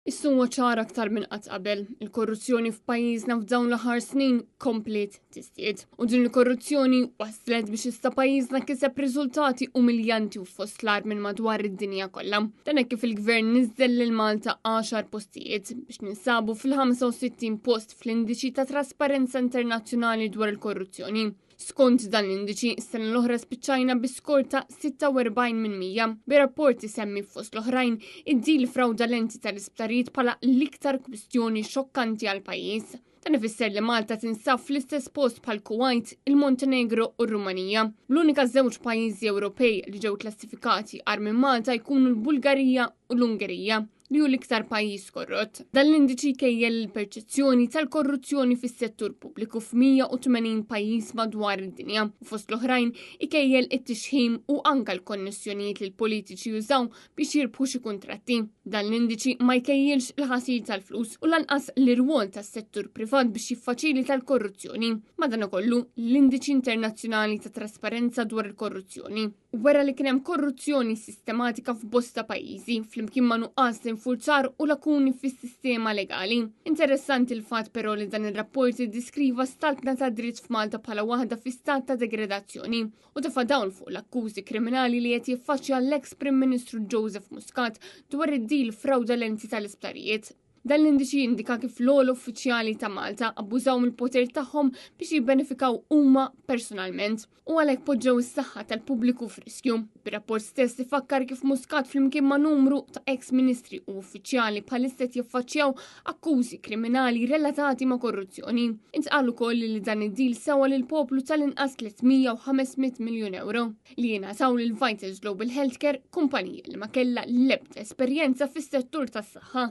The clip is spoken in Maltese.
Issa huwa ċar aktar minn qatt qabel, il-korruzzjoni f'pajjiżna f'dawn l-aħħar snin kompliet tiżdied. U din il-korruzzjoni waslet biex issa pajjiżna kiseb riżultati umiljanti u fost l-agħar minn madwar id-dinja kollha. Dan hekk kif il-gvern niżżel lil Malta 10 postijiet biex ninsabu fil-65 post fl-indiċi ta' trasparenza internazzjonali dwar il-korruzzjoni. Skont dan l-indiċi, s-sena l-oħra spiċċajna bi skor ta' 46 minn 100, bir-rapport isemmi fost l-oħrajn id-deal fraudalenti tal-isptarijiet bħala l-iktar kwistjoni xokkanti għal pajjiż. Dan ifisser li Malta tinsab fl-istess post bħal Kuwait, il-Montenegro u r-Rumanija. L-unika żewġ pajjiżi Ewropej li ġew klassifikati agħar minn Malta jkunu l-Bulgarija u l-Ungerija, li hu l-iktar pajjiż korrott. Dan l-indiċi jkejjel il-perċezzjoni tal-korruzzjoni fis-settur pubbliku f'180 pajjiż madwar id-dinja u fost l-oħrajn ikejjel it-tixħim u anka l-konnessjonijiet li l-politiċi jużaw biex jirbħu xi kuntratti. Dan l-indiċi ma jkejjilx il-ħasil tal-flus u lanqas l-irwol tas-settur privat biex jiffaċilita l-korruzzjoni. Madankollu, l-Indiċi Internazzjonali ta' Trasparenza dwar il-Korruzzjoni wera li kien hemm korruzzjoni sistematika f'bosta pajjiżi, flimkien ma' nuqqas ta' infurzar u lakuni fis-sistema legali. Interessanti l-fatt però li dan ir-rapport iddeskriva s-saltna ta' dritt f'Malta bħala waħda fi stat ta' degradazzjoni u tefa' dawl fuq l-akkużi kriminali li qed jiffaċċja l-eks Prim Ministru Joseph Muscat dwar id-deal fraudalenti tal-isptarijiet. Dan l-indiċi jindika kif l-ogħla uffiċjali ta' Malta abbużaw mill-poter tagħhom biex jibbenefikaw huma personalment u għalhekk poġġew is-saħħa tal-pubbliku f'riskju. Bir-rapport stess ifakkar kif Muscat flimkien ma' numru ta' ex-ministri u uffiċjali bħalissa qed jiffaċċjaw akkużi kriminali relatati ma' korruzzjoni. Intqal ukoll li dan id-deal sewa lil poplu tal-inqas 300 miljun euro li jingħataw lil Vitals Global Healthcare, kumpanija li ma kellha l-ebda esperjenza fis-settur tas-saħħa.